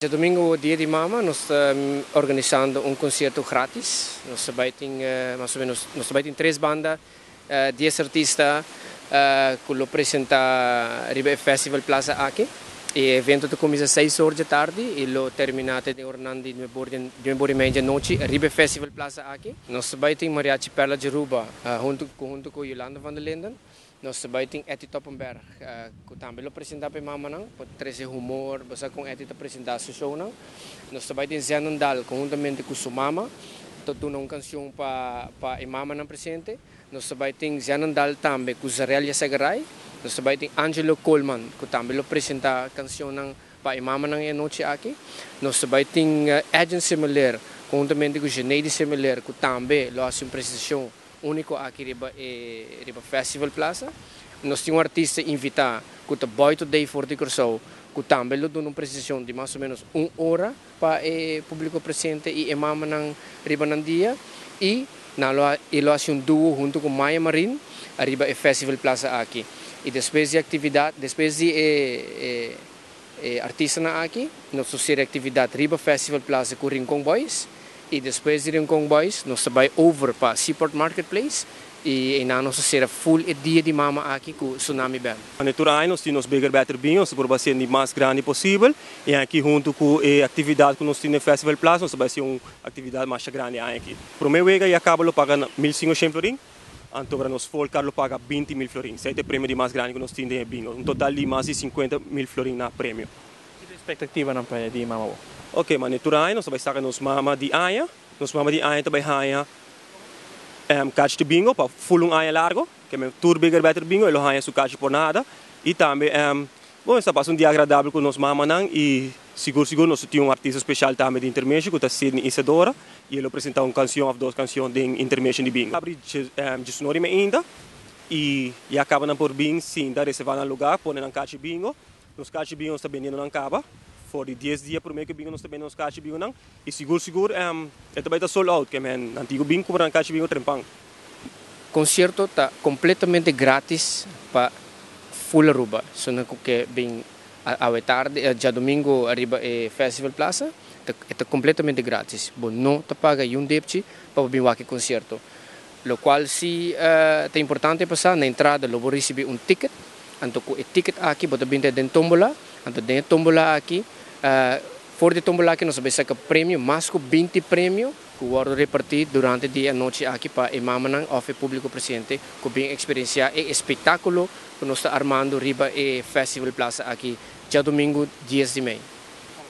Djadumingu, Dia di Mama, nos ta organisando un konsierto gratis. Nos ta bai tin mas o menos, nos ta bai tin tres banda, 10 artista ku lo presentá riba e Festival Plaza aki. E evento ta kuminsá 6 or dje tardi i lo terminá te den oranan di 9 or i mei dje nochi riba e Festival Plaza aki. Nos ta bai tin Mariachi Perla di Aruba huntu ku Yolanda van der Linden. Nos ta bai tin Etty Toppenberg, ku tambe lo presentá pa e mamanan, pa trese humor, basa kon Etty ta presentá su shownan. Nos ta bai tin Zenon Dal, konhuntamente ku su mama, ta duna un kanshon pa e mamanan presente. Nos ta bai tin Zenon Dal tambe ku Zarelia Segaray. Nos ta bai tin Angelo Coleman, ku tambe lo presentá kanshonnan pa e mamanan e anochi aki. Nos ta bai tin Edjean Semeleer, konhuntamente ku Genady Semeleer, ku tambe lo hasi un presentashon úniko aki riba Festival Plaza. Nos tin un artista invitá ku ta Boy Today for di Kòrsou, ku tambe lo duna un presentashon di mas o menos un ora pa e públiko presente i e mamanan riba nan dia. I nan lo hasi un duo huntu ku Maya Marin riba e Festival Plaza aki. I despues di aktividat, despues di e artistanan aki, nos ta sera aktividat riba Festival Plaza ku Rincon Boys. I despues di Rincon Boys, nos ta bai over pa Seaport Marketplace i einan nos ta sera full e Dia di Mama aki ku Tsunami Band. Na tur aña nos tin nos Bigger Better Bingo, nos por hasi di mas grandi posibel. I aki huntu ku e aktividat ku nos tin na Festival Plaza, nos ta bai hasi un aktividat mas grandi aki. Promé wega ya kaba lo paga 1500 florin, anto pa nos full card lo paga 20 mil florin. Esei ta e premio di mas grandi ku nos tin den bingo. Un total di mas di 50 mil florin na premio. Ki ekspektativa pa Dia di Mama? Ok, ma tur aña nos ta bai saka nos mama di aña, nos mama di aña ta bai haña kachi di bingo pa full un aña largu, ke men tur Bigger Better Bingo, e lo haña su kachi por nada. I tambe, bon, ta pasa un dia agradabel ku nos mamanan i sigur sigur nos tin un artista spesial tambe di intermission, ku ta Sidney Isadora, i e lo presentá un kanshon òf dos kanshon den intermission di bingo. Habri 19 or mainta i ya kaba nan por bin sinta, reservá nan lugá, pone nan kachi bingo. Nos kachi bingo ta bendiendo nan kaba. For di 10 dia promé ku bingo nos ta bendiendo nos kachi bingo nan. I sigur sigur e tambe ta sold out, ke men nan tin ku bin kumpra nan kachi bingo trempan. Konsierto ta kompletamente gratis pa full Aruba. So nan ku ke bin awe tardi, djadumingu riba e Festival Plaza, ta kompletamente gratis. Bo no ta paga un depchi pa bin wak e konsierto. Lo kual si ta importante pa sa, na entrada lo bo risibí un ticket. Anto ku e ticket aki bo ta bin den tombola. Anto den tombola aki, for di tombola aki nos ta saka premio, mas ku 20 premio ku ta repartí durante e anochi aki pa e mamanan òf e públiko presente ku bin eksperensiá e espektákulo ku nos ta armando riba e Festival Plaza aki djadumingu 10 di mei.